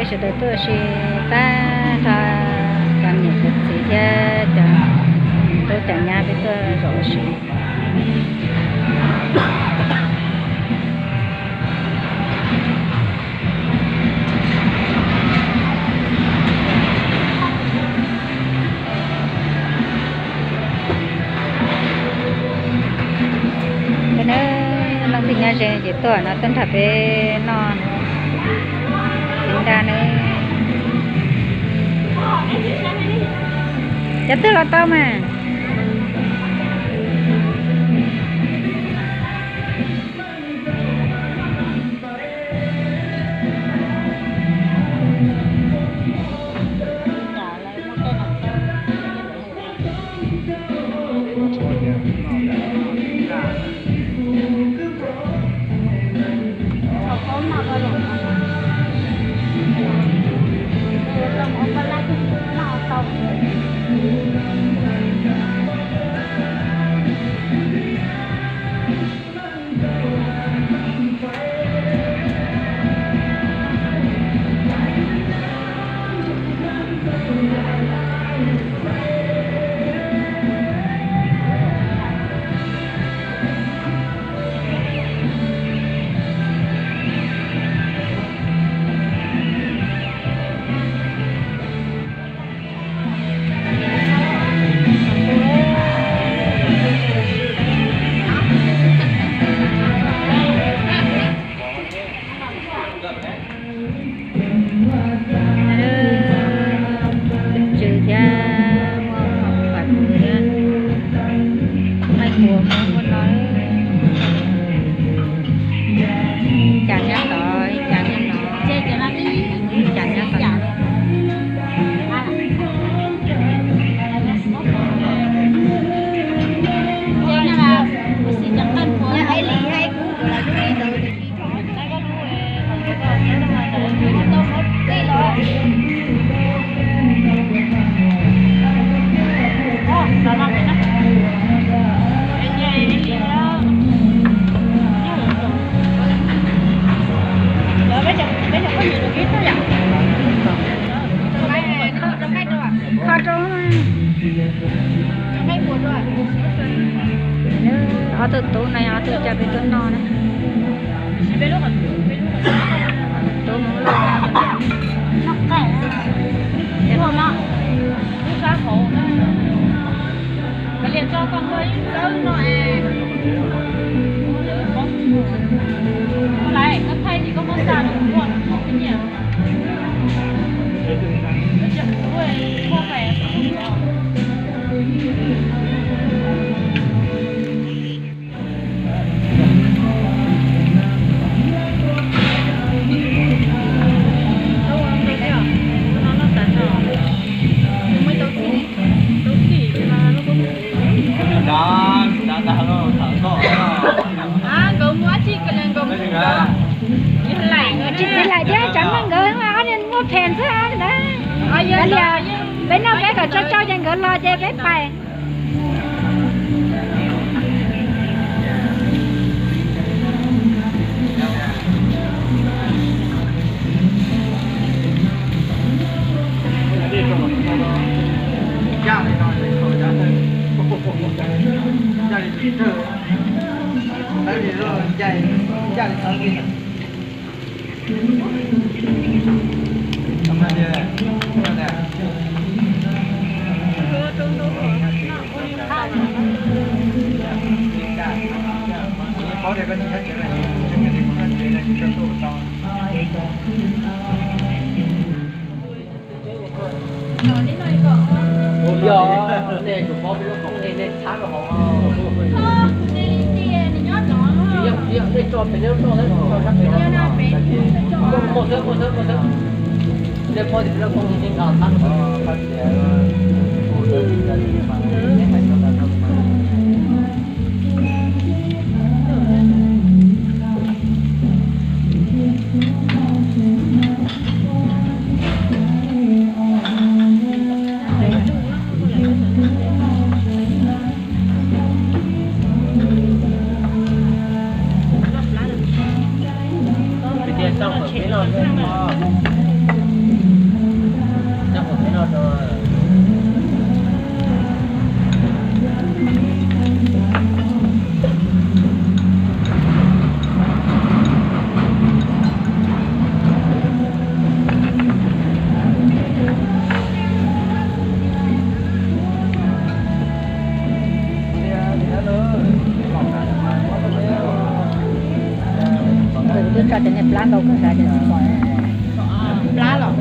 Sawv daws tuaj ua si tag nrho, cov niam cov txiv thiab cov tub cov nyab peb tuaj zaum ua si. Leej twg nyob ze ces tuaj no tuaj nrog peb noj ib nrab nawb. Cov twg los tau mas. Leej tswv thiab muaj pam kuv thiab, qaib qus muaj no, ib cas nyob tod, ib cas nyob no, ib cas nyob tod. Kho rau. Ob tug tub no yog ob tug coj peb tuaj noj na. Tub Hmoob Lauj. Tsis txiv laim thiab, tsam no nkawd ob niag muaj phem xwb na. Peb noj peb kom tsau tsau ces nkawd los ces peb pais. Yog nej tsum paub peb lub koom tij nej txhab rau hauv. Tsis yog, tsis yog, nej tso pem nej lub roj, tso sab pem no. Muaj xwb, muaj xwb, muaj xwb. Nej paub tias peb lub koom tij nej nqa txhab rau hauv. Tias tau pem peb lub roj. Cov niag plab ntau kawg, cov tsis pom plab los.